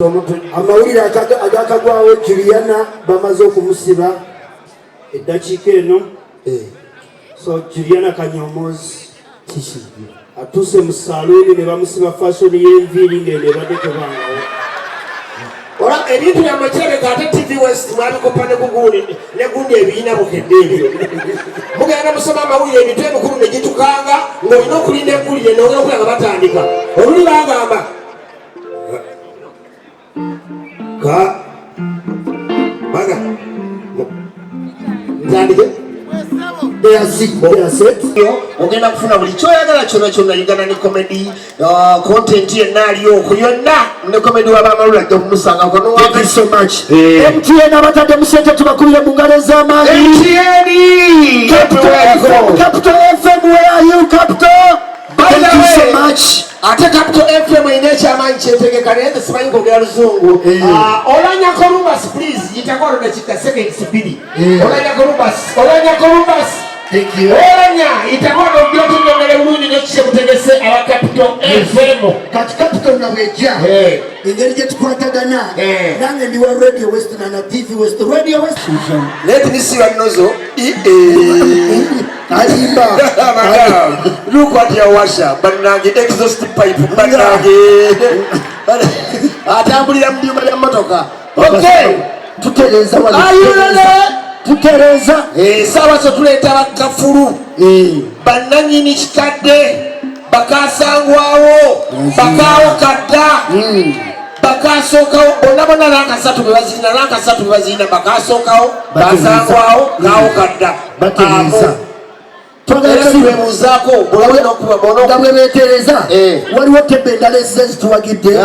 Amawulire agakagwawo, Juliana bamaze okumusiba eddakiika eno. So Juliana Kanyomozi atuuse mu saluuni ne bamusiba fashion y'enviiri ng'eno ebadde tebangawo. Ola ebintu byammwe kirabika ate TV West mwabikopa ne kugundi ne gundi ebiina Bukedde. Ebyo mugenda musoma amawulire, emitwe emikulu ne gitukanga ng'olina okulinda eggulire nogera okulaba nga batandika oluli bagamba ka baga ntandike. They are set. Ogenda kufuna buli kyoyagala kyonna kyonna, Uganda ne comedy content yenna ali okwo yonna, ne comedy wabamalula ajja kumusangako. Thank you so much. MTN abatadde mu sente, tubakubire mu ngalo ez'amaanyi. MTN. Capital FM, Capital FM, where are you, Capital? By Thank the you so way, much. Ate Capital FM erina ekyamaanyi kyetegeka, naye nze simanyi kwogera Luzungu. Ah, Olanya Columbus, please yitako wano dakika seconds 2. Olanya Columbus, Olanya Columbus. Thank you. Olanya, yitako wano ojja otunyongere bulungi nnyo kiki mutegese aba Capital FM. Kati Capital nga bwejja, engeri gye tukwatagana, nange ndi wa Radio West na TV West, Radio West. Let me see your nozo. Alimba. Madam, look what you washa. Bannange, exhaust pipe, bannange. Atambulira mu byuma bya mmotoka. Okay. Tutereeza wano. Are you ready? Tutereeza. Essaawa zo tuleeta bakafulu, bannannyini kikadde, bakasangwawo, bakaawo kadda, bakasookawo bonna bonna, lankasatu bwe bazirina, lankasatu bwe bazirina, bakasookawo, basangwawo, kaawo kadda. Batereeza. Era twebuuzaako bulawe n'okuba Nga bona. bwe beetereza, waliwo tebe endala ezze zituwagidde.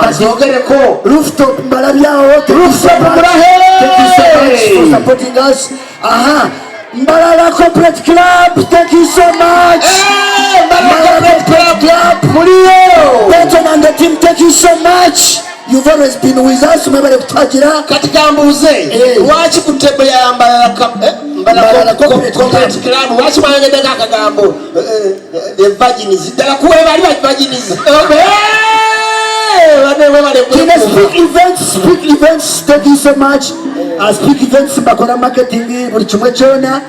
Kati Zogereko. Rooftop mbalabyawo. Rooftop mulahe! Thank you so much for supporting us. Aha, Mbalala Corporate Club, thank you so much. Mbalala Corporate Club. Muliyo. Benton and the team, thank you so much. You've always been with us. Mwebale kutwagira. Kati kambuuze, lwaki ku table ya Mbalala Mbalala Mbalala Corporate Corporate Club, lwaki mwayogeddeko akagambo the virgins? Ddala kuwe bali ba virgins? Bane webale. Kina Speak Events, Speak Events, thank you so much. Speak Events bakola marketing buli kimwe kyona.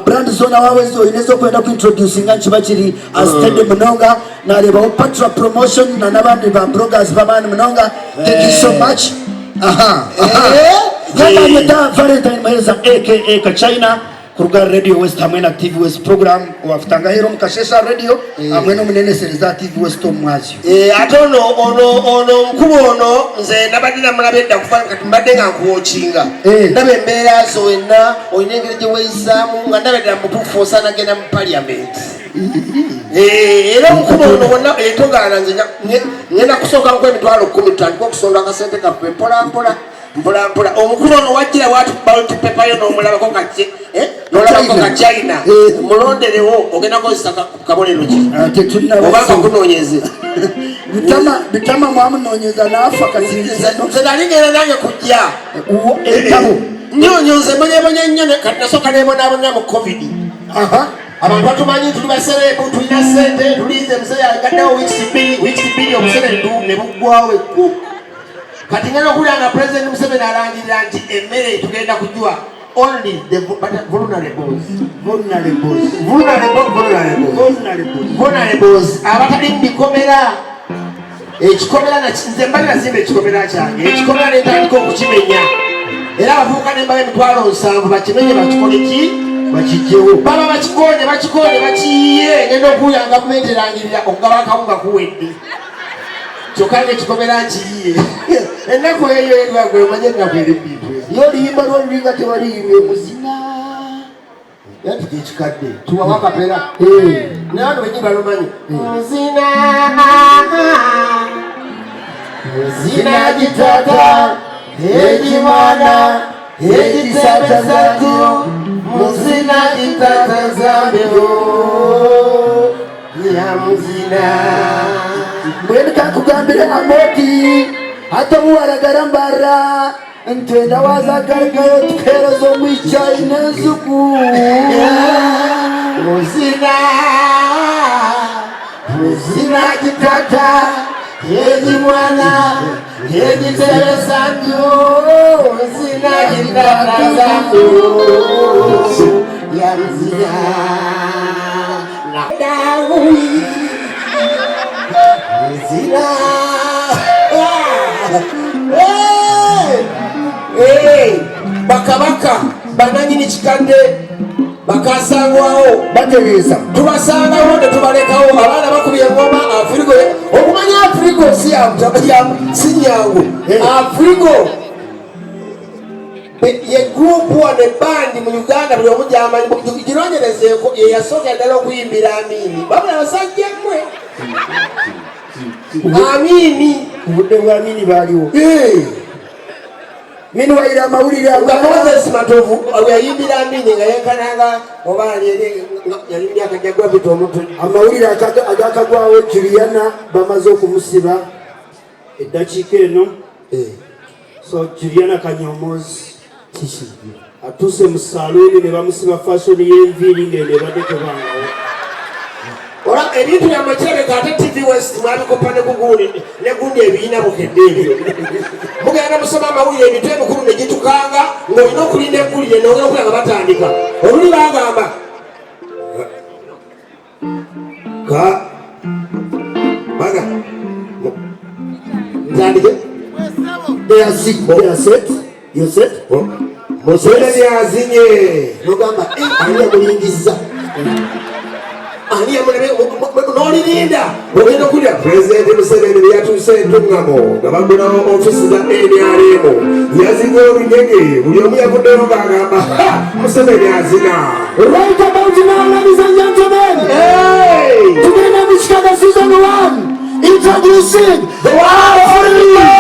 Brand zona wawe olina okwenda kuintroducinga nkiba kiri steady munonga. Narebaho Patra Promotion na n'abandi ba bloggers b'amaani munonga. Thank you so much. Aha. Yamanyeta Valentine Muhereza aka Kachina kuruga Radio West hamwe na TV West program wafutanga hero mukashesha radio hamwe n'omunenesereza TV West omwazyo. Ate ono omukulu ono nze nabadde namulaba edda kufa, kati mbadde nga nkuwokinga. Ndaba embeera zo wenna, olina engeri gye weeyisaamu nga ndaba ddala mutuufu osaana genda mu parliament. Era omukulu ono wonna etogaana, nze ngenda kusooka nkuwa 100,000 tutandike okusonda akasente kaffe mpola mpola mpola mpola. Omukulu ono wajjira wati ballot paper yo n'omulabako kake, n'olabako ka China. Mulonderewo, ogenda kukozesa kabonero ki? Tetunaba. Obanga kunoonyeze. Bitama, bitama mwamunoonyeza n'afa kasinziza. Nze nali ngenda nange kujja. Entabo. Nnyo nze mbonyebonye nnyo kati nasooka nebonaabona mu COVID. Abantu batumanyi tuli ba celeb, tulina sente, tulinze muzeeyi agaddewo weeks 2, weeks 2 obusente ne buggwawo ekku. Kati ngenda okuwulira nga President Museveni alangirira nti emmere tugenda kugiwa only the but vulnerables. Vulnerables. Vulnerable, vulnerable. Vulnerables. Vulnerables, abatali mu bikomera. Ekikomera nze mbali nasimba ekikomera kyange, ekikomera nentandika okukimenya, era abavubuka nembawa 70,000 bakimenye bakikole ki? Bakijjewo. Baba bakikonye, bakikonye, bakiyiye. Ngenda okuwulira gavumenti erangirira okugaba akawunga kuwedde, kyokka nga ekikomera nkiyiye. Ennaku eyo erwagwe omanye ennaku eri bintu. Ye oluyimba lwolulinga tewaliyimbye muzina. Era tugyekikadde tuwawo akapera naye bano benyi balumanyi. Muzina, muzina gitata egimwana egisatazatu, muzina gitata zambeo ya muzina. Mbwenu kakugambire amoti hata obuwaragara mbara ntwenda wazagarukayo tukuhereza omwicayi n'enzuku. Muzina, muzina gitata. Egimwana egiteresa nnyo zinagitakazamu yanzira nadawi nzira. Bakabaka bananyini kikadde bakasangwawo batereeza tubasangawo ne tubalekawo. Abaana bakubye engoma Afrigo. Okumanya Afrigo si si nyangu. Afrigo ye group wano, ebandi mu Uganda buli omu gyamanyi, gironyerezeeko, ye yasooka ddala okuyimbira Amini. Babula abasajja mmwe, Amini. Ku budde bwa Amini baaliwo. Meanwhile, amawulire nga Moses Matovu yayimbira Amini nga yenkananga oba yali myaka gya Gravity omuntu. Amawulire agakagwawo, Juliana bamaze okumusiba eddakiika eno. So Juliana Kanyomozi atuuse mu saluuni ne bamusiba fashion y'enviiri ng'eno ebadde tebangawo. Ola ebintu byammwe kirabika ate TV West mwabikopa ne kugundi ne gundi ebiina Bukedde ebyo. Mugenda musoma amawulire, emitwe emikulu ne gitukanga ng'olina okulinda eggulire nogera okulaba nga batandika. Oluli bagamba ka baga ntandike. They are sick. They are set. You set? Museveni azinye. Nogamba, "Eh, ani yamulingiza?" Ani yamulebe n'olirinda ogenda okulya. Pulezidenti Museveni bwe yatuuse entuŋŋamo nga baggulawo ofisi za NRM, yazinye olunyege. Buli omu yavuddeyo ng'agamba, "Ha, Museveni azina." Right about now, ladies and gentlemen, Hey! tugenda mu Chicago season 1, introducing the Afrigo!